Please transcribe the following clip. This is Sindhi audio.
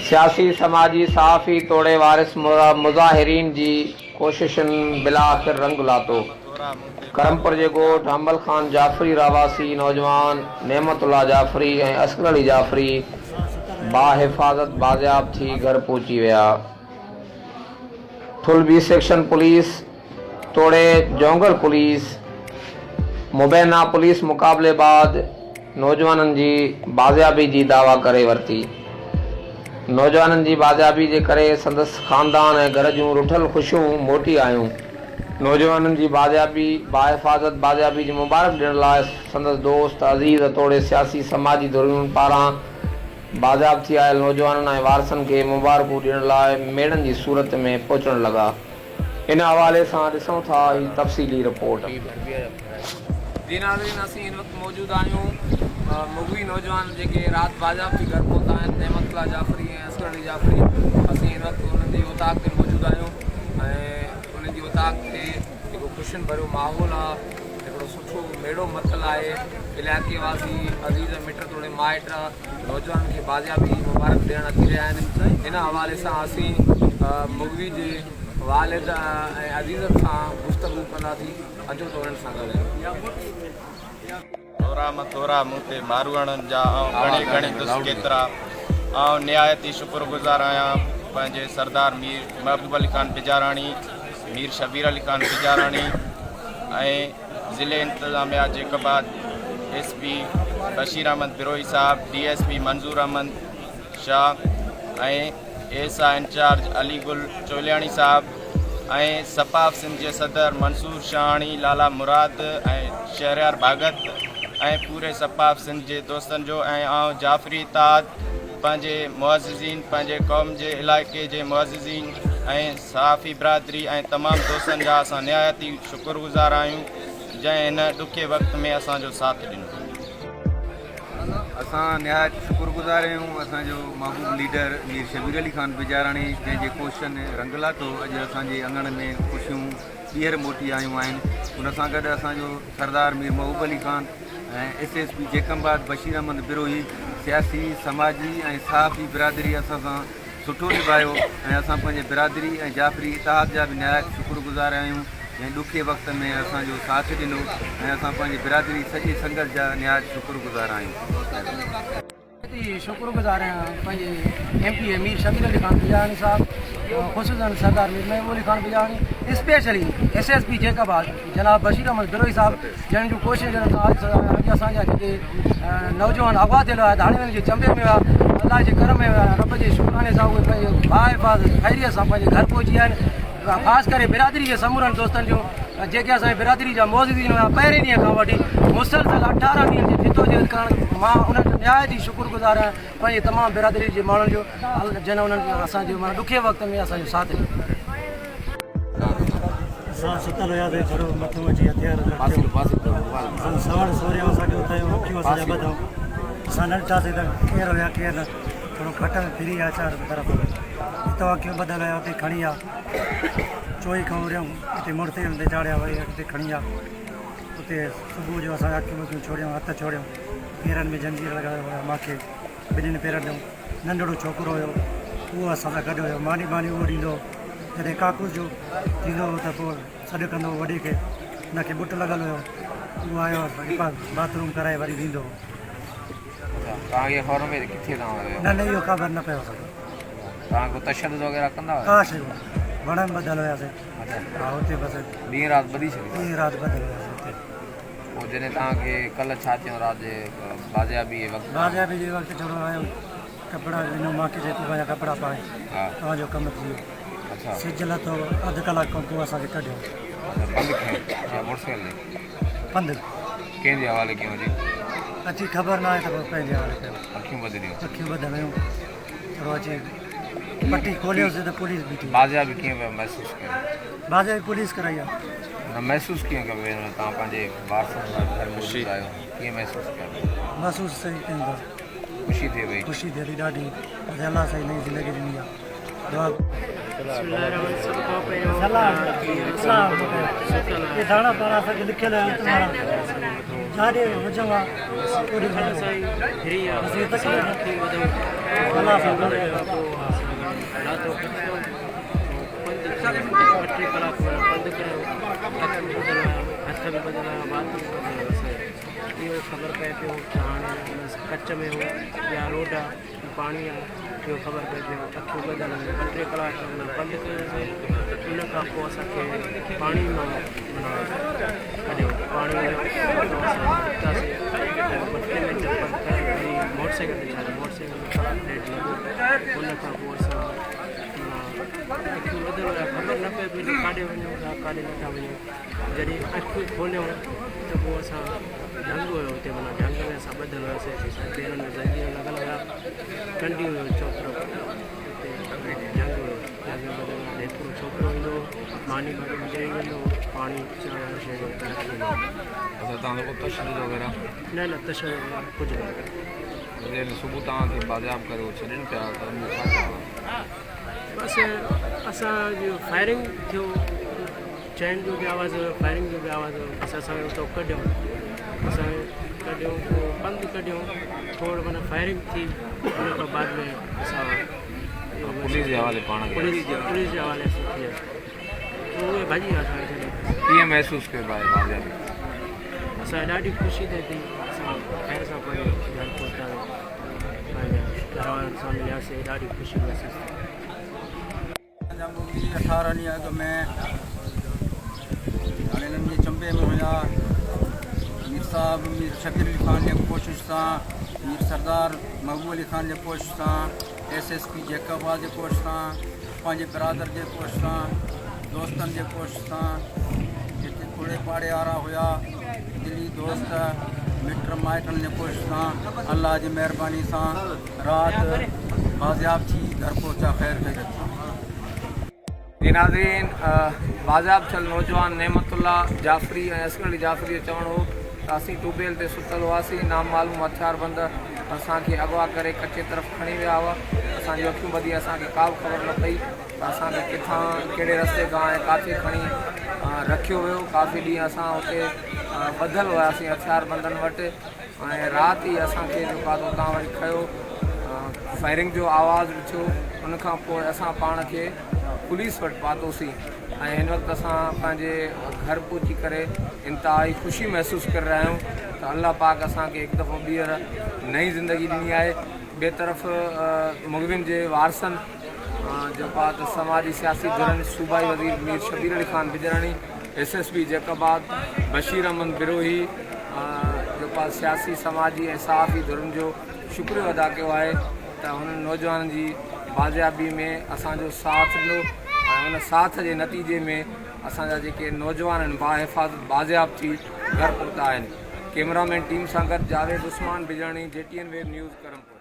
سياسي سماجي صحافي توڙي وارث مظاهرين جي ڪوششن بالاخر رنگ لاتو. ڪرمپور جي ڳوٺ حمل خان جعفري رهواسي نوجوان نعمت الله جعفري ۽ اصغر علي جعفري باحفاظت بازياب ٿي گهر پهچي ويا. ٺل بي سيڪشن پوليس توڙي جونگر پوليس مبينا پوليس مقابلي بعد نوجوانن جي بازيابي جي دعويٰ ڪري ورتي. نوجوانن جي بازيابي جي ڪري سندس خاندان ۽ گهر جون رٺل خوشيون موٽي آيون. نوجوانن جي بازيابي باحفاظت بازيابي جي مبارڪ ڏيڻ لاء سندس دوست، عزيز توڙي سياسي سماجي ڌرين پاران بازياب ٿي آيل نوجوانن ۽ وارثن کي مبارڪون ڏيڻ لاء ميڙن جي صورت ۾ پهچڻ لڳا. ان حوالي سان ڏسون ٿا هي تفصيلي رپورٽ. جي ناظرين اسين هن وقت موجود آهيون مغوي نوجوان جيڪي رات بازياب ٿي گهر پهتا آهن نعمت الله جعفري ۽ اصغر علي جعفري اسين هن وقت انهن جي اوطاق تي موجود آهيون ۽ انهن جي اوطاق تي جيڪو خوشين ڀريو ماحول آهي هڪڙو سٺو ميڙو متل آهي علائقي واسي عزيز مٽ توڙي مائٽ نوجوانن کي بازيابي جي مبارڪ ڏيڻ اچي رهيا آهن ان حوالي سان اسين مغوي جي والد ۽ عزيزن سان گفتگو ڪنداسين اچو ته انهن سان ڳالهايون. ٿورا م ٿورا مون تي ماروئڙن جا آئون ڳڻي ڳڻي دس ڪيترا آئون نهايت ئي شڪر گذار آهيان پنهنجي سردار مير محبوب علي خان بجاراڻي مير شبير علي خان بجاراڻي ۽ ضلعي انتظاميا Jacobabad S P Bashir Ahmed Brohi صاحب D S P Manzoor Ahmed Shah ۽ S I incharge Ali Gul Choliani صاحب ۽ سپاف سنڌ جي صدر منصور شاهاڻي لالا مراد ۽ شهريار ڀاڳت ۽ پوري سپاف سنڌ جي دوستن جو ۽ آئون جعفري اتحاد پنهنجي معززين پنهنجي قوم جي علائقي جي معززين ۽ صحافي برادري ۽ تمام دوستن جا اسان نهايت ئي شڪر گذار آهيون جنهن هن ڏکي وقت ۾ اسان جو ساٿ ڏنو. اسان نهايت شڪر گذار آهيون اسان جو محبوب ليڊر مير شبير علي خان بجاراڻي جنهن جي ڪوششن رنگ لاتو اڄ اسان جي اڱڻ ۾ خوشيون ٻيهر موٽي آيون آهن ان سان گڏ اسان جو سردار Mir Mehboob Ali Khan ۽ S S P Jacobabad Bashir Ahmed Brohi سياسي سماجي ۽ صحافي برادري اسان سان سٺو نڀايو ۽ اسان پنهنجي برادري ۽ جعفري اتحاد جا به نهايت شڪر گذار آهيون جنهن ڏکي وقت ۾ اسان جو ساٿ ڏنو ۽ اسان پنهنجي برادري سڄي سنگت جا نهايت شڪر گذار آهيون. ئي شڪر گذار آهيان پنهنجي M P A Mir Shabbir Ali Khan Bijarani صاحب خصوصا Sardar Mir Mehboob Ali Khan Bijarani specially S S P Jacobabad جناب بشير احمد بروهي صاحب جن جون ڪوششن سان اڄ اسان جا جيڪي نوجوان اغوا ٿيل هئا ڌاڙيلن جي چنبي ۾ هئا الله جي ڪرم ۾ رب جي شڪراني سان اهي پنهنجي باحفاظت خيريت سان پنهنجي گهر پهچي ويا آهن خاص ڪري برادري جي سمورن دوستن جون جيڪي اسان جي برادري جا معززين هيا پهرين ڏينهن کان وٺي مسلسل 18 ڏينهن جي جدوجهد ڪرڻ مان انهن جو نهايت ئي شڪر گذار آهيان پنهنجي تمام برادري جي ماڻهن جو جن انهن اسان جي معنيٰ ڏکي وقت ۾ اسان جو ساٿ ڏنو. اسان ستل هياسين ڇڙو مٿون اچي هٿيار رکيو اسان سوڙ سوريون اسان کي اٿايون اکيون اسان جا ٻڌائون اسان نه ڏٺاسين ته ڪير هيا ڪير نه ٿورو کٽ ۾ ڦري آيا چار طرف اتان اکيون ٻڌل هيا اتي کڻي آ چوئي کان اڙيائون اتي موٽر سائيڪل تي چاڙهيا وري اڳتي کڻي آ اتي صبح جو اسان جا اکيون ٻکيون ڇوڙيائون هٿ ڇوڙيائون پيرن ۾ زنجير لڳايو هيا مانکي ٻنهين پيرن ۾ ننڍڙو ڇوڪرو هيو اهو اسان سان گڏ هيو ماني ٻاني اهو ڏيندو هو جڏهن ڪاڪوس جو ٿيندو هو ته پوء سڏ ڪندو هو وڏي کي ان کي ٻٽ لڳل هيو اهو آيو باٿ روم ڪرائي وري ويندو هو. اڇا توهان کي خبر نه پئي ته ڪٿي توهان ويو؟ نه نه اهو خبر نه پيو اسان کي. توهان ڪو تشدد وغيره ڪندا هيا؟ ڪا شيء ڪونه وڻ ۾ ٻڌل هياسين. اڇا ها اتي بس ڏينهن رات ٻڌي ڇڏيندا؟ ڏينهن رات ٻڌل هياسين اتي. پوء جڏهن توهان کي ڪلهه ڇا چيائون رات جي بازيابي جي وقت؟ بازيابي جي وقت ڇڙو آيو ڪپڙا ڏنو مان کي چئي تون پنهنجا ڪپڙا پائي توهان جو ڪم ٿي ويو. سج لٿو اڌ ڪلاڪ کان پوء اسان کي ڪڍيو. اڇا پنڌ کنيو يا موٽر سائيڪل تي؟ پنڌ. ڪنهن جي حوالي ڪيون اچي؟ اچي خبر ناهي ته پوء ڪنهن جي حوالي ڪيو. اکيون ٻڌل هيون. اکيون ٻڌل هيون. ٿورو اچي پٽي کوليوسين ته پوليس بيٺي هئي. بازيابي ڪيئن پيا محسوس ڪيو؟ بازيابي پوليس ڪرائي آهي. نه محسوس ڪيئن ڪيو پيو توهان پنهنجي وارثن سان گهر موجود آهيو ڪيئن محسوس ڪيو پيو؟ محسوس صحيح ڪيون ٿا. خوشي ٿئي پئي؟ خوشي ٿئي ٿي ڏاڍي بس الله سائين نئين زندگي ڏني آهي دعا ان کان پوء اسان لاٿو ڪچو پنڌ ٿيو ٻه ٽي ڪلاڪ معنيٰ پنڌ ڪيو اکيون ٻڌل هيا هٿ به ٻڌل هيا وات به ٻڌل هيو اسان جو اهو خبر پئي پيو ته هاڻي بس ڪچ ۾ هو يا روڊ آ پاڻي آ اهو خبر پئي پيو اکيون ٻڌل هيون ٻه ٽي ڪلاڪ معنيٰ پنڌ ڪيوسين ان کان پوء اسان کي پاڻي مان معنيٰ ڪڍيو پاڻي اتان اسان نڪتاسين ٻه ٽي منٽ پنڌ ڪري وري موٽر سائيڪل تي چڙهيا موٽر سائيڪل ۾ ڪلاڪ ڏيڍ لڳو ان کان پوء اسان اکيون ٻڌل هيا خبر نه پئي پئي ته ڪاڏي وڃون ٿا ڪاڏي نٿا وڃون جڏهن اکيون کوليون ته پوء اسان جهنگ هيو اتي معنيٰ جهنگ ۾ اسان ٻڌل هياسين پيرن ۾ زنجير لڳل هيا ڪنڊي هيو چوطرف اتي جهنگ هيو جهنگ ۾ ٻڌل هيا هڪڙو ڇوڪرو ايندو هو ماني ٻاني ڏئي ويندو هو پاڻي چانهه هر شيء جو اتي رکي ويندو هو. اچا توهان تي ڪو تشدد وغيره؟ نه نه تشدد وغيره ڪجهه نه. جڏهن صبح توهان کي بازياب ڪري هو ڇڏين پيا ته ان جو ڇا چوڻ آهي؟ بس اسان جو فائرنگ ٿيو چين جو به آواز هيو فائرنگ جو به آواز هيو بس اسان کي اتو ڪڍيو اسان کي ڪڍيو پوء پنڌ ڪڍيو ٿورو معنيٰ فائرنگ ٿي ان کان بعد ۾ اسان پوليس جي حوالي پاڻ ڪيا پوليس پوليس جي حوالي اسان ٿي وياسين پوء اهي ڀڄي ويا اسان کي ڇڏي. ڪيئن محسوس ڪيو ڀاء بازيابي؟ اسان کي ڏاڍي خوشي ٿئي ٿي اسان خير سان پنهنجي گهر پهتاسين پنهنجي گهر وارن سان ملياسين ڏاڍي خوشي محسوس ٿي. اسان جا مغوي 18 ڏينهن اڳ ۾ هاڻي انهن جي چنبي ۾ هيا. مير صاحب مير شبير علي خان جي ڪوشش سان مير سردار محبوب علي خان جي ڪوشش سان ايس ايس پي جيڪب آباد جي ڪوشش سان پنهنجي برادر جي ڪوشش سان دوستن جي ڪوشش سان جيڪي اوڙي پاڙي وارا هيا دلي دوست مٽ مائٽن جي ڪوشش سان الله جي مهرباني سان رات بازياب ٿي گهر پهچا خير خيريت سان. جي ناظرين بازياب ٿيل نوجوان نعمت الله جعفري ۽ اصغر علي جعفري جو چوڻ هو ته اسين ٽيوب ويل تي ستل هئاسين نامعلوم هٿياربند اسان کي اغوا ڪري ڪچي طرف کڻي ويا هئا اسان جون اکيون ٻڌي اسان کي ڪا به خبر نه پئي ته اسان کي ڪٿان ڪهڙي رستي کان ۽ ڪاٿي کڻي رکيو ويو ڪافي ڏينهن اسان اتي ٻڌل هياسين هٿياربندن وٽ ۽ رات ئي اسان کي جيڪو آهي اتان وري کنيو فائرنگ جو آواز به ٿيو ان کان پوء اسان پاڻ کي پوليس وٽ پاتوسين ۽ هن وقت اسان پنهنجي گهر پهچي ڪري انتهائي خوشي محسوس ڪري رهيا آهيون ته الله پاڪ اسان کي هڪ دفعو ٻيهر نئين زندگي ڏني آهي ٻئي طرف مغوين جي وارثن جيڪو آهي ته سماجي سياسي ڌرين صوبائي وزير Mir Shabbir Ali Khan Bijarani S S P Jacobabad Bashir Ahmed Brohi جيڪو آهي سياسي سماجي ۽ صحافي ڌرين جو شڪريو ادا ڪيو آهي ته هنن نوجوانن جي بازيابي ۾ اسان جو ساٿ ڏنو ۽ ان ساٿ جي نتيجي ۾ اسان جا جيڪي نوجوان آهن باحفاظت بازياب ٿي گهر پهتا آهن ڪيمرا مين ٽيم سان گڏ Javed Usman Bijarani G T N web news Karampur.